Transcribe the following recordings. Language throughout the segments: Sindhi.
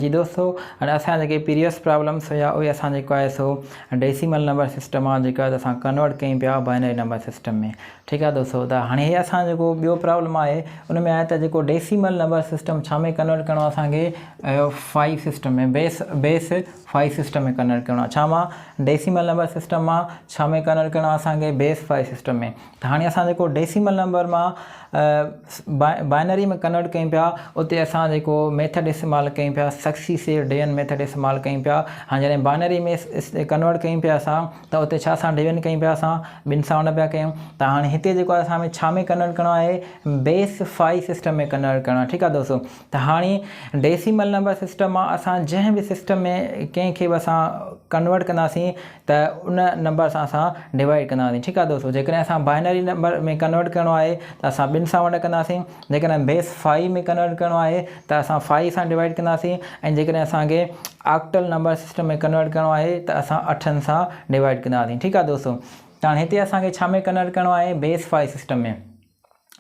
جي دوستو هاڻي اسان جيڪي پريوس پرابلمس هيا اهي اسان جيڪو آهي سو ڊيسيمل نمبر سسٽم مان جيڪو آهي اسان ڪنورٽ ڪيون پيا بائنري نمبر سسٽم ۾ ٺيڪ آهي دوستو ته هاڻي هي اسان جيڪو ٻيو پرابلم آهي ان ۾ آهي ته جيڪو ڊيسيمل نمبر سسٽم ڇا ۾ ڪنورٽ ڪرڻو اسان کي 5 سسٽم ۾ بيس 5 سسٽم ۾ ڪنورٽ ڪرڻو آهي ڇا مان ڊيسيمل نمبر سسٽم مان ڇا ۾ ڪنورٽ ڪرڻو آهي اسان کي بيس 5 سسٽم ۾ ته هاڻي اسان جيڪو ڊيسيمل نمبر مان بائنري ۾ ڪنورٽ ڪيون پيا اتي اسان جيڪو ميٿڊ استعمال ڪيون پيا سڪسيسو ڊيون ميٿڊ استعمال ڪيون پيا هاڻي جڏهن بائنري ۾ ڪنورٽ ڪيون پيا اسان ته اتي ڇا سان ڊيون ڪيون پيا اسان ٻن سان ان پيا ڪيون ته هاڻي هتي جيڪو اسان ۾ ڇا ۾ ڪنورٽ ڪرڻو آهي بيس 5 سسٽم ۾ ڪنورٽ ڪرڻو آهي ٺيڪ آهي دوستو ته هاڻي ڊيسيمل نمبر سسٽم مان اسان جنهن به سسٽم ۾ ڪنهن کي به اسان ڪنورٽ ڪنداسين ته ان نمبر سان اسان ڊوائيڊ ڪنداسين ٺيڪ آهي دوستو جيڪڏهن اسان بائنري نمبر ۾ ڪنورٽ ڪرڻو آهي ته اسان ٻن سان ونڊ ڪنداسين جيڪڏهن بيس 5 ۾ ڪنورٽ ڪرڻو آهي ته اسان 5 سان ڊوائيڊ ڪنداسين ۽ جيڪڏهن اسان کي آڪٽل نمبر سسٽم ۾ ڪنورٽ ڪرڻو آهي ته اسان اٺن سان ڊوائيڊ ڪنداسين ٺيڪ آهي دوستو ته هاڻي هتي اسان کي ڇا ۾ ڪنورٽ ڪرڻو آهي بيس 5 سسٽم ۾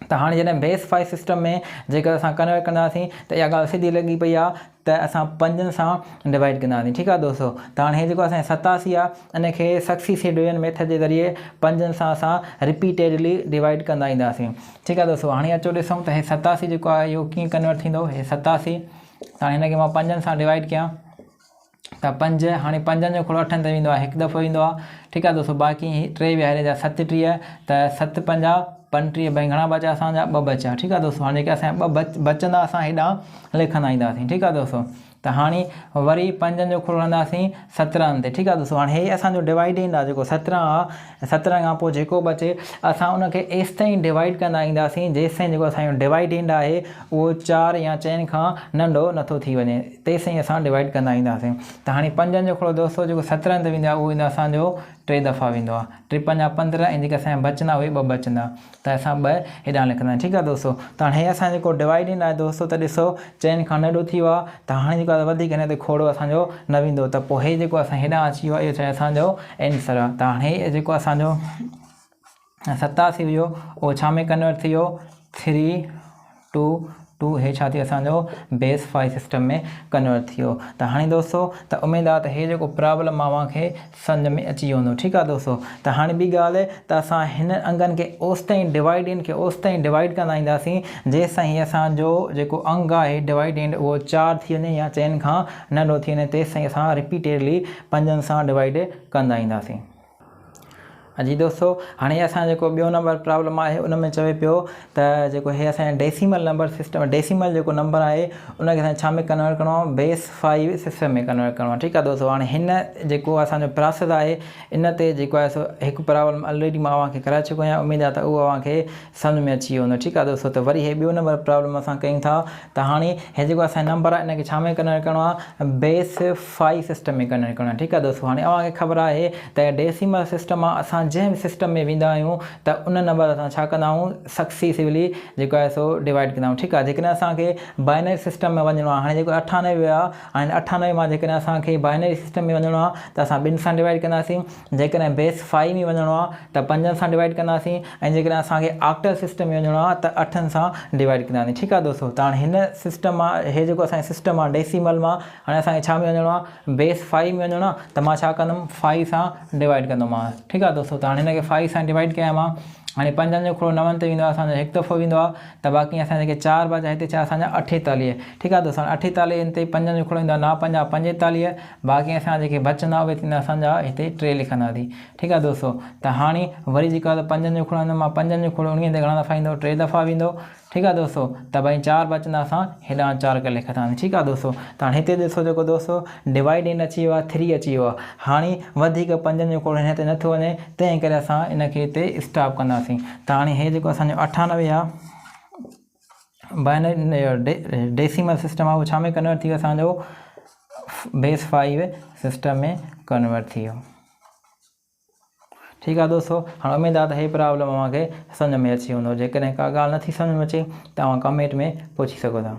ته هاڻي جڏهن بيس 5 سسٽم ۾ جيڪر اسان ڪنورٽ ڪنداسين ته اها ڳالهه سڌي لڳي پئي آهي ته اسان پنجن سان ڊوائيڊ ڪنداسين ٺيڪ آهي دوستو ته هاڻي هي جيڪو اسان 87 آهي ان کي سڪسيسو ڊويزن ميٿڊ جي ذريعي پنجن سان اسان رپيٽيڊلي ڊوائيڊ ڪندا اينداسين ٺيڪ آهي دوستو هاڻي اچو ڏسون ته هي 87 جيڪو آهي اهو ڪيئن ڪنورٽ ٿيندو هي 87 هاڻي هن کي مان پنجن سان ڊوائيڊ ڪيان ته پنج هاڻي پنجن جو کوڙو اٺن تي ويندو آهي هڪ دفعو ايندو آهي ٺيڪ آهي دوستو باقي هي ٽي ويهاري جا ست ٽيهه ته ست پنجا پنٽيهه ڀئي گهڻا بچا اسان جا ٻه بچا ٺيڪ آهي دوستو هاڻي جيڪي اسان جا ٻه بچندا اسان هيڏانهن لکندا اينداسين ٺيڪ آهي دوستو ته هاڻي وري پنجن جو کوڙو هڻنداسين سترهن تي ٺيڪ آهي دوستو هاڻي هي اسان جو ڊوائيڊنگ آهي جيڪو سترهن آهي سترهن کان پوء جيڪو بچي اسان ان کي ايستائين ڊوائيڊ ڪندا اينداسين جيستائين جيڪو اسان جو ڊوائيڊنڊ آهي اهو چار يا چئن کان ننڍو نٿو ٿي وڃي تيسين اسان ڊوائيڊ ڪندا اينداسين ته هاڻي پنجن جو کڙو دوستو جيڪو 17 تي ويندو آهي اهو ايندو اسان جو ٽي دفعا ويندو آهي ٽي پنجا 15 ۽ جيڪي اسان جا بچندا اهي ٻه بچندا ته اسان ٻه هيڏانهن لکنداسين ٺيڪ آهي دوستو ته هاڻي هي اسان جيڪو ڊوائيڊنگ آهي دوستو ته ڏسو چئن کان ننڍو ٿي ويو آهي ته هاڻي جيڪو آهي وڌيڪ هن تي کوڙو اسان جو نه ويندو ته پوء هي جيڪو اسان هيڏانهن اچي ويو آهي اهو ڇا اسان جو آنسر آهي ته هاڻي هي جيڪو اسان جو 87 هيو اهو ڇا ۾ ڪنورٽ ٿي ويو 3 2 2 هي ڇا ٿي اسان جو بيس 5 سسٽم ۾ ڪنورٽ ٿي ويو ته هاڻي دوستو ته اميد آ ته هي جيڪو پرابلم اوهان کي سمجھ ۾ اچي ويو هوندو ٺيڪ آ دوستو ته هاڻي ٻي ڳالهه ته اسان هن انگن کي اوستائين ڊوائيڊنڊ کي اوستائين ڊوائيڊ ڪندا اينداسين جيستائين هي اسان جو جيڪو انگ آهي ڊوائيڊنڊ اهو 4 ٿي وڃي يا چئن کان ننڍو ٿي وڃي تيستائين اسان رپيٽيڊلي پنجن سان ڊوائيڊ ڪندا اينداسين. جي دوستو هاڻي اسان جيڪو ٻيو نمبر پرابلم آهي ان ۾ چوي پيو ته جيڪو هي اسان جو ڊيسيمل نمبر سسٽم ڊيسيمل جيڪو نمبر آهي ان کي اسان ڇا ۾ ڪنورٽ ڪرڻو آهي بيس 5 سسٽم ۾ ڪنورٽ ڪرڻو آهي ٺيڪ آهي دوستو هاڻي هن جيڪو اسان جو پراسيس آهي ان تي جيڪو آهي سو هڪ پرابلم الريڊي مان اوهان کي ڪرائي چڪو آهيان اميد آهي ته اهو اوهان کي سمجھ ۾ اچي ويو هوندو ٺيڪ آهي دوستو ته وري هي ٻيو نمبر پرابلم اسان ڪيون ٿا ته هاڻي هي جيڪو اسان جو نمبر آهي ان کي ڇا ۾ ڪنورٽ ڪرڻو آهي بيس 5 سسٽم ۾ ڪنورٽ ڪرڻو آهي ٺيڪ آهي دوستو هاڻي اوهان کي خبر آهي ته ڊيسيمل سسٽم مان اسان جنهن به سسٽم ۾ ويندا آهيون ته ان نمبر سان ڇا ڪندا آهيون سڪسيسولي جيڪو آهي سو ڊوائيڊ ڪندا آهيون ٺيڪ آهي جيڪڏهن اسان کي بائنري سسٽم ۾ وڃڻو آهي هاڻي جيڪو 98 آهي هاڻي 98 مان جيڪڏهن اسان کي بائنري سسٽم ۾ وڃڻو آهي ته اسان ٻن سان ڊوائيڊ ڪنداسين جيڪڏهن بيس 5 ۾ وڃڻو آهي ته پنجن سان ڊوائيڊ ڪنداسين ۽ جيڪڏهن اسان کي آڪٽل سسٽم ۾ وڃڻو آهي ته اٺن سان ڊوائيڊ ڪنداسين ٺيڪ آهي دوستو ته هاڻي هن سسٽم مان هي جيڪو اسان جو سسٽم آهي ڊيسيمل مان هاڻي اسان کي ڇا ۾ وڃڻو آهي بيس 5 ۾ وڃڻو آهي ته مان ڇا ڪندم 5 سان ڊوائيڊ ڪندومانس ٺيڪ آهي دوستو ته هاڻي هن کي 5 سان ڊوائيڊ ڪيان مان هاڻي پنجن جو کڙو نون تي ويندو آهي اسان جو هڪ دفعو ويندو آهي ته باقي اسان جيڪي چار بچا هتي ڇا اسان جا اٺيتاليهه ٺيڪ آهي دوستو هاڻي اٺيتاليهه تي پنجن جو کڙو ايندو آهي نو پنجا پنجيتاليهه باقي اسان جيڪي بچندا اهي ٿيندا اسان جا هتي ٽي لکنداسين ٺيڪ آهي دوستو ته هاڻي وري جيڪو آهي پنجن جو کڙو ايندو مان پنجن جو کڙو انهيء تي گهڻا دفعا ايندو ٽي دفعا ويندو ٺيڪ آ دوستو ته ڀائي چار بچندا اسان هيڏانهن چار ڪري لکنداسين ٺيڪ آ دوستو ته هاڻي هتي ڏسو جيڪو دوستو ڊوائيڊ ان اچي ويو آ ٿري اچي ويو آ هاڻي وڌيڪ پنجن جو کوڙ هن تي نٿو وڃي تنهن ڪري اسان ان کي هتي اسٽاپ ڪنداسين ته هاڻي هي جيڪو اسان جو 98 آ بائنري ڊيسيمل سسٽم آ اهو ڇا ۾ ڪنورٽ ٿي ويو اسان جو بيس 5 سسٽم ۾ ڪنورٽ ٿي ويو. ٺيڪ آ دوستو هاڻ اميد آ ته هي پرابلم اوهان کي سمجهه ۾ اچي ويندو جيڪڏهن ڪا ڳالهه نٿي سمجهه ۾ اچي ته اوهان ڪمينٽ ۾ پڇي سگهو ٿا.